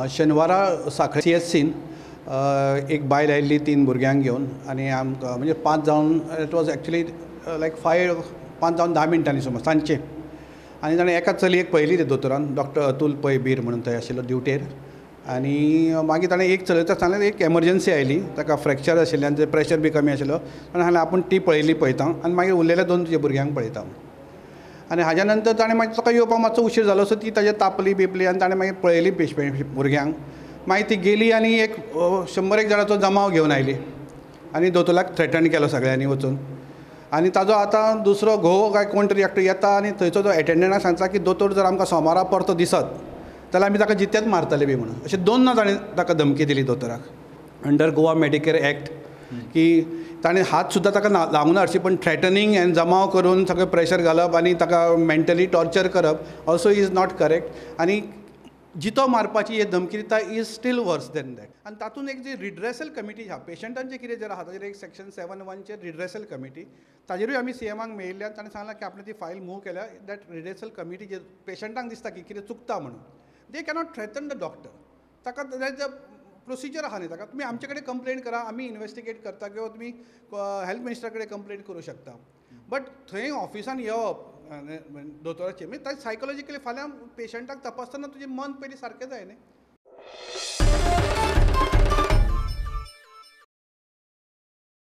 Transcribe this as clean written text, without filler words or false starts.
शेनवारा साखळे CHCन एक बायल आयिल्ली 3 भुरग्यांक घेवन आनी आमकां म्हणजे 5 जावन it was actually like 5 जावन 10 मिनटांनी समज सांजचे. आनी ताणें एका चलयेक पळयली ते दोतोरान, डॉक्टर अतुल पै बीर म्हणून थंय आशिल्लो ड्युटेर. आनी मागीर ताणें एक चलयता सांगलें एक एमर्जन्सी आयली, ताका फ्रॅक्चर आशिल्ल्यान ते प्रेशर बी कमी आशिल्लो. ताणें सांगलें आपूण ती पळयली पळयता आनी मागीर उरलेल्या 2 तुज्या भुरग्यांक पळयता. आनी हाज्या नंतर ताणें मागीर ताका येवपाक मातसो उशीर जालो, सो ती ताजेर तापली बिपली आनी ताणें मागीर पळयली भुरग्यांक. मागीर ती गेली आनी एक 100 जाणांचो जमाव घेवन आयली आनी दोतोराक थ्रेटन केलो सगळ्यांनी वचून. आनी ताजो आतां दुसरो घोव काय कोण तरी एकटो येता आनी थंयचो जो एटेंडंटाक सांगता की दोतोर जर आमकां सोमारा परतो दिसत जाल्यार आमी ताका जितेच मारतले बी म्हणून. अशें 2 ताणें ताका धमकी दिली दोतोराक अंडर गोवा मेडिकेअर एक्ट की ताणें हात सुद्दां ताका लावंक ना हरशीं, पण थ्रेटनींग एन्ड जमाव करून सगळें प्रेशर घालप आनी ताका मेंटली टॉर्चर करप ऑल्सो is not correct. आनी जितो मारपाची ही धमकी दिता is still worse than that. आनी तातूंत एक जी रिड्रेसल कमिटी आहा पेशंटांचें कितें जर आहा ताजेर एक सेक्शन 7(1) रिड्रेसल कमिटी, ताजेरूय आमी CMाक मेळिल्ल्यान ताणें सांगलां की आपणें ती फायल मूव केल्या. That redressal committee जे पेशंटांक दिसता की कितें चुकता म्हणून, they cannot threaten the doctor. ताका प्रोसिजर आहा न्ही, ताका तुमी आमचे कडेन कंप्लेन करा, आमी इन्वेस्टिगेट करता किंवा तुमी हेल्थ मिनिस्टरा कडेन कंप्लेन करूं शकता. बट थंय ऑफिसान येवप दोतोराचें म्हणजे ताजें सायकोलॉजिकली फाल्यां पेशंटाक तपासतना तुजें मन पयलीं सारकें जाय न्ही.